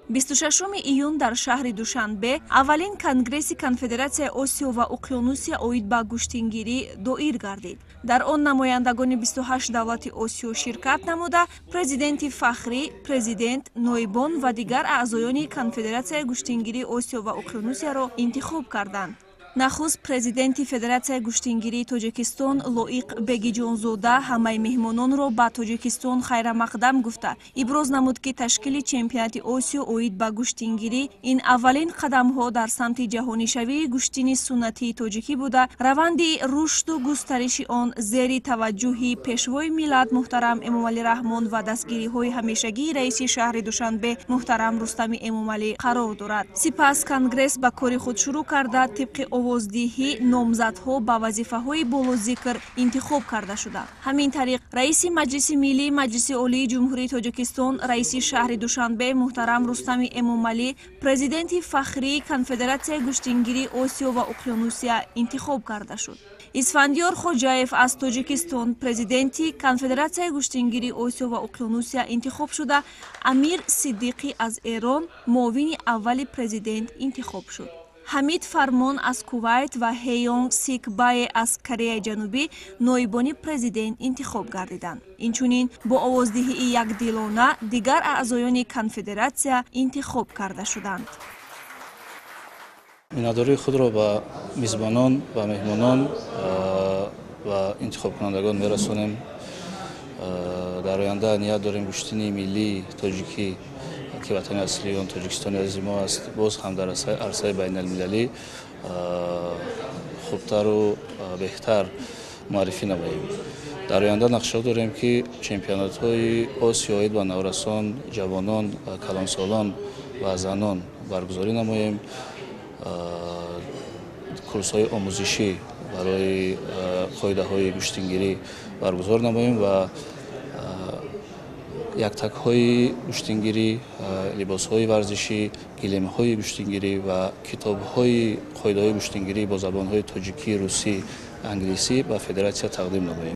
26 июн дар шаҳри Душанбе аввалин конгресси Конфедератсияи Осиё ва Уқёнусия оид ба гӯштингирӣ доир гардид. Дар он намояндагони 28 давлати Осиё ширкат намуда, президенти фахрӣ, президент, ноибон ва дигар аъзоёни Конфедератсияи гӯштингирии Осиё ва Уқёнусияро интихоб карданд. Нахуст президенти Федератсияи гӯштингирии Тоҷикистон Лоиқ Бегиҷонзода ҳамаи меҳмононро ба Тоҷикистон хайрамақдам гуфта, иброз намуд, ки ташкили чемпионати Осиё оид ба гӯштингирӣ ин аввалин қадамҳо дар самти ҷаҳонишавии гӯштини суннатии тоҷикӣ буда, раванди рушду густариши он зери таваҷҷӯҳи Пешвои миллат муҳтарам Эмомалӣ Раҳмон ва дастгириҳои ҳамешагии раиси шаҳри Душанбе муҳтарам Рустами Эмомалӣ қарор дорад. Сипас конгресс ба кори худ шурӯъ карда, тибқи овоздиҳӣ номзадҳо ба вазифаҳои болозикр интихоб карда шуданд. Ҳамин тариқ, раиси Маҷлиси Миллии Маҷлиси Олии Ҷумҳурии Тоҷикистон, раиси шаҳри Душанбе муҳтарам Рустами Эмомалӣ президенти фахрии Конфедератсияи гӯштингирии Осиё ва Уқёнусия интихоб карда шуд. Исфандиёр Хоҷаев аз Тоҷикистон президенти Конфедератсияи гӯштингирии Осиё ва Уқёнусия интихоб шуда, Амир Сиддиқӣ аз Эрон муовини аввали президент интихоб шуд. Ҳамид Фармон аз Кувайт ва Ҳеёнг Сикбае аз Кореяи Ҷанубӣ ноибони президент интихоб гардиданд. Инчунин бо овоздиҳии якдилона дигар аъзоёни конфедератсия интихоб карда шуданд. Миннатдории худро ба мизбонон ва меҳмонон ва интихобкунандагон мерасонем. Дар оянда ният дорем гӯштини миллии тоҷикӣ, ки ватани аслии он Тоҷикистони азизи мо аст, боз ҳам дар арсаи байналмилалӣ хубтару беҳтар муаррифӣ намоем. Дар оянда нақша дорем, ки чемпионатҳои Осиё оид ба наврасон, ҷавонон, калонсолон ва занон баргузорӣ намоем, курсҳои омӯзишӣ барои қоидаҳои гӯштингирӣ баргузор намоем ва яктакҳои гӯштингирӣ, либосҳои варзишӣ, гилемҳои гӯштингирӣ ва китобҳои қоидаҳои гӯштингирӣ бо забонҳои тоҷикӣ, русӣ, англисӣ ба федератсия тақдим намоем.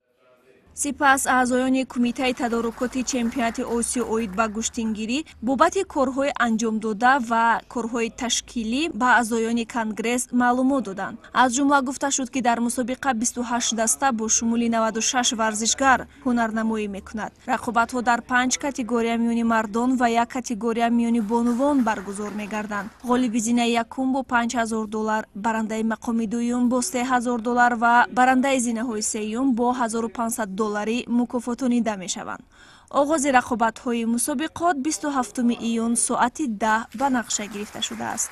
Сипас аъзоёни кумитаи тадорукоти чемпионати Осиё оид ба гӯштингирӣ бобати корҳои анҷомдода ва корҳои ташкилӣ ба аъзоёни конгресс маълумот доданд. Аз ҷумла гуфта шуд, ки дар мусобиқа 28 даста бо шумули 96 варзишгар ҳунарнамоӣ мекунад. Рақобатҳо дар панҷ категория миёни мардон ва як категория миёни бонувон баргузор мегарданд. Ғолиби зинаи якум бо 5000 доллар, барандаи мақоми дуюм бо 3000 доллар ва барандаи зинаҳои сеюм бо 1500 долларӣ мукофотонида мешаванд. Оғози рақобатҳои мусобиқот 27 июн соати 10 ба нақша гирифта шудааст.